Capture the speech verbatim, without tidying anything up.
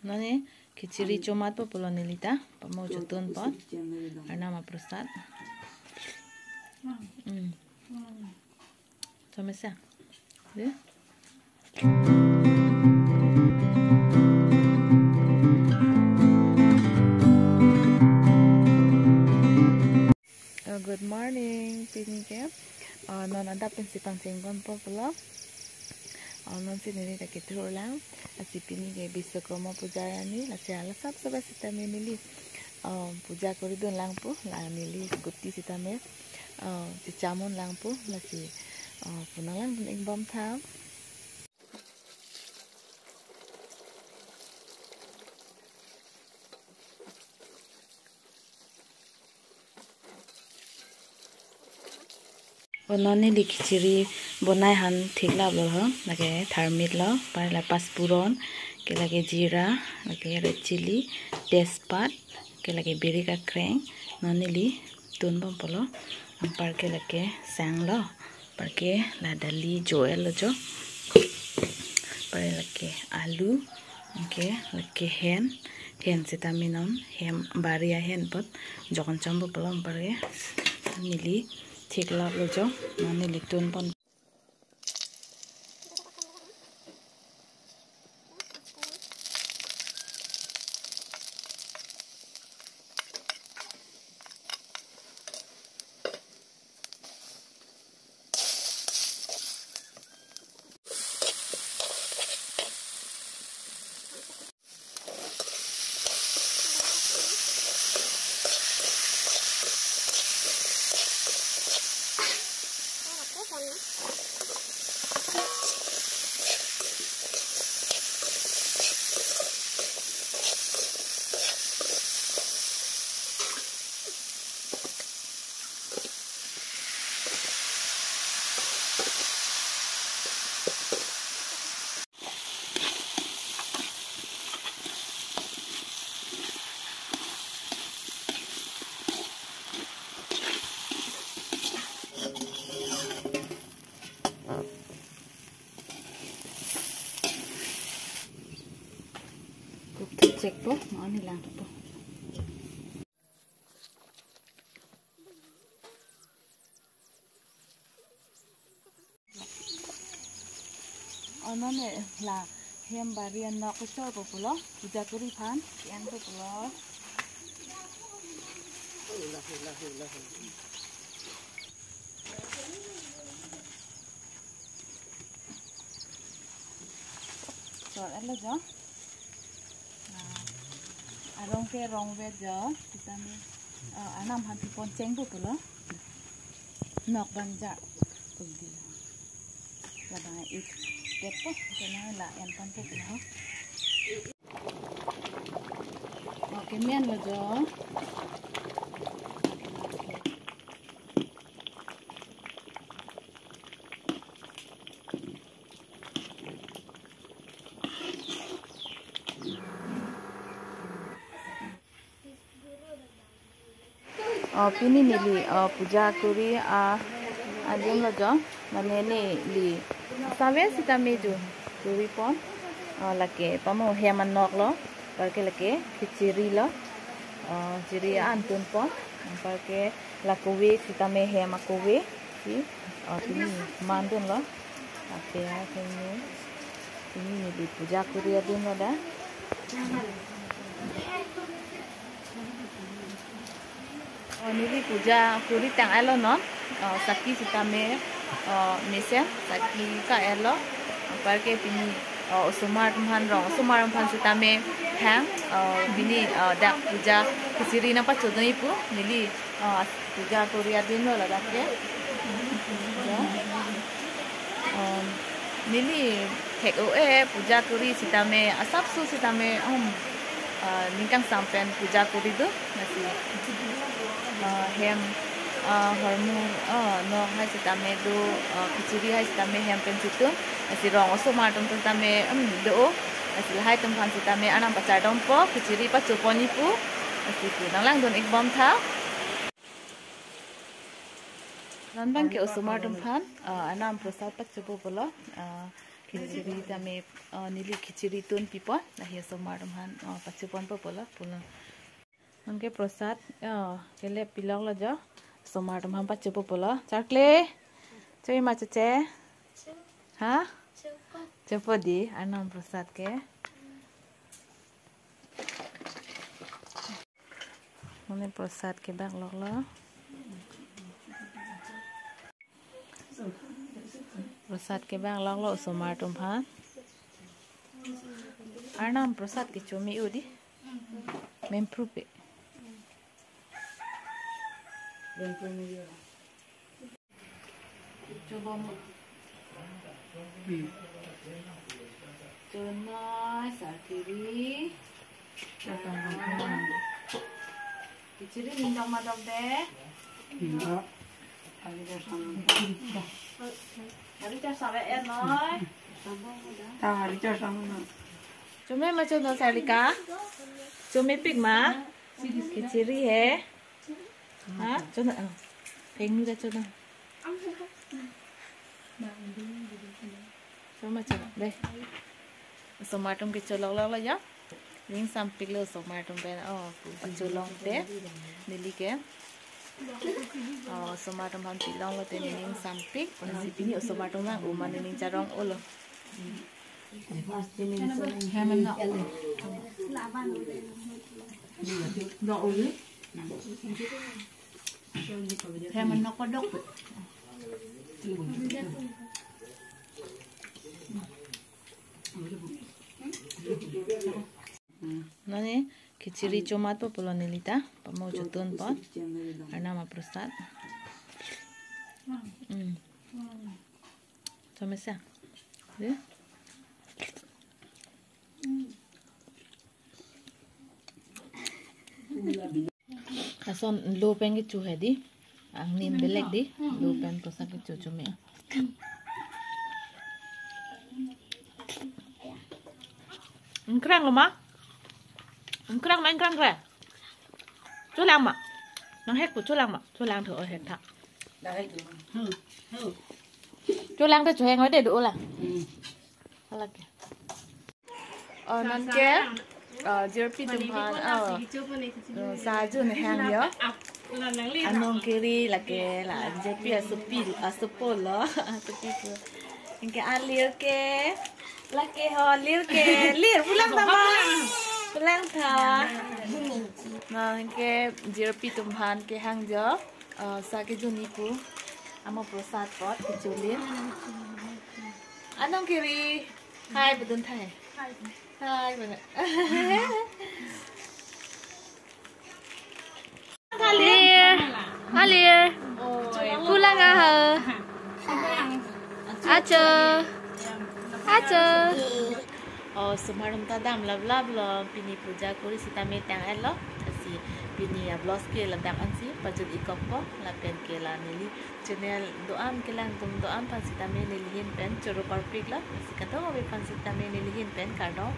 Non ne khichdi chomatpo pulo nelita, pamo chotunpo. Arnam aprasad. Hmm. Chomesa. De? Oh, good morning, pini ke. Oh, non adap pensi pangcheng ponpo pulo. Oh, non si neli ta kethurlang. Lasi pini ke Biswakarma puja arni, lasi hala asap asap sitame neli, oh, puja koridun langpo, la neli scooty sitame, oh, checham-un langpo, lasi, oh, pu nanglangdun-ik bomtha. Oh, non neli khichdi bonai aphan theklaplo ho, lake tharmit lo, anparke la pachphuron, ke lake jeera, lake red chilli, tejpat, ke lake birik akreng, non neli tunbom pulo, anparke lake sang lo, anparke la dali jo-etlo jo, anparke lake alu, anke lake hem, hem sitame non, hem bari ahem apot, jokon chombo pulo anparke, neli theklaplo jo, non neli tunbom. Kuk thek chekpo, mo ani langpo. Oh, non ne la hem bari anok kechorpo pulo, puja kuri aphan, en po pulo. Chor-etlo jo. Ah, arong ke rongvet jo, sitame, ah, Arnam aphan thepon chengpo pulo. Nok banja. Kudi. Labang it. Tepo, kena la en ponpo pulo. Okay, menlo jo. Oh, pini neli, oh, puja kuri, ah, adimlo jo, mane neli save sitame jo kuri pon, oh, lake pamo hem anoklo, anparke lake khichdi lo, oh, khichdi an tunpon, anparke la kove sitame hem akove si, oh, pini mandunlo. Ate akhirnya pini neli puja kuri adimlo da. Oh, neli puja kuri tang-etlo non. Oh, sakhi sitame, oh, mesen, sakhi ka-etlo. Anparke pini, oh, osomar atum aphan, rong osomar atum aphan sitame hem, oh, pini, oh, dak puja khichdi nangpachodun-ik pu, neli ah, puja kuri adimlo ladak ke. Ya. Um, neli thek-o-e puja kuri sitame asapso sitame, um, ah, ning kangsam pen puja kuri do, lasi, ah, hem, ah, hormu, ah, nok hai sitame do, ah, khichdi hai sitame hem pen chitum, lasi rong osomar atum sitame, um, do-o. Lasi lahai atum aphan sitame Arnam pachardompo, khichdi pachoponji pu. Lasi pu nanglangdun-ik bomtha. Non abang ke osomar atum aphan, ah, Arnam prasad pachopo pulo, ah, Khichiri tame, uh, neli khichiri tun pipo, lahi osomar atum aphan, uh, pachoponpo pulo, pulo. Anke prasad, uh, kele piloklo jo, osomar atum aphan pachopo pulo. Charkle, choi ma choche? Ha? Chopo dei, Arnam prasad ke. Mane prasad ke bak loklo. Prasad ke bak loklo osomar atum aphan. Arnam prasad ke chome-o dei. Mempru pe. Chobom. Hmm. Chonoi, sarkiri. Khichiri ning dok ma dok dei? Hmm. Hari char sabe er noi. Ta hari char sabe noi. Chome ma chonoi, Sarlika? Chomepik ma? Khichiri he. Ha? Chonoi, ah. Pengnu ta chonoi. Choma chonoi dei. Osomar atum ke cholok loklo ya. Ning sampiklo osomar atum pen. Oh, cholong te. Neli ke. Oh, osomar atum aphan pilong lote ning sampik. Lasi pini osomar atum vang uma nening charong-olo. Mane khichiri chomatpo pulo neli ta, pamo chotunpo. Arnam aprasad. Hmm. Chomesa. Dei. Lason lo pen kecho he dei. Angnim belek dei. Lo pen prasad kecho chome. Ingkranglo ma? Ingkrang ma, ingkrang kre? Cholang ma? Nanghek pu cholang ma? Cholang tho, o hek tha. Cholang tho, choheng oi dei, do lang. Hala ke. Oh, non ke, oh, jirpi atum aphan, oh, oh, sa jun hang yo. Anong kiri lake la, jirpi asopi, asopo lo, asopi pu. Anke alir ke, lake ho, lir ke, lir, pulang tha ma. Pulang tha. Non anke jirpi atum aphan kehang jo, oh, sa kejun-i pu. Amo prasad apot, kechulin. Anong kiri. Hi, bedun thai. Hi, bedun. Alir. Alir. Pulang aha. Acho. Acho. Oh, osomar atum ta dam laplap lo, pini puja kori sitame tang-et lo. Lasi pini a-vlogs ke ladak ansi pajut-ikokpo, lapen ke la neli channel do-an kelang atum do-an aphan sitame neli ahin pen choro korpiklo, lasi kadokave aphan sitame neli ahin pen kardom.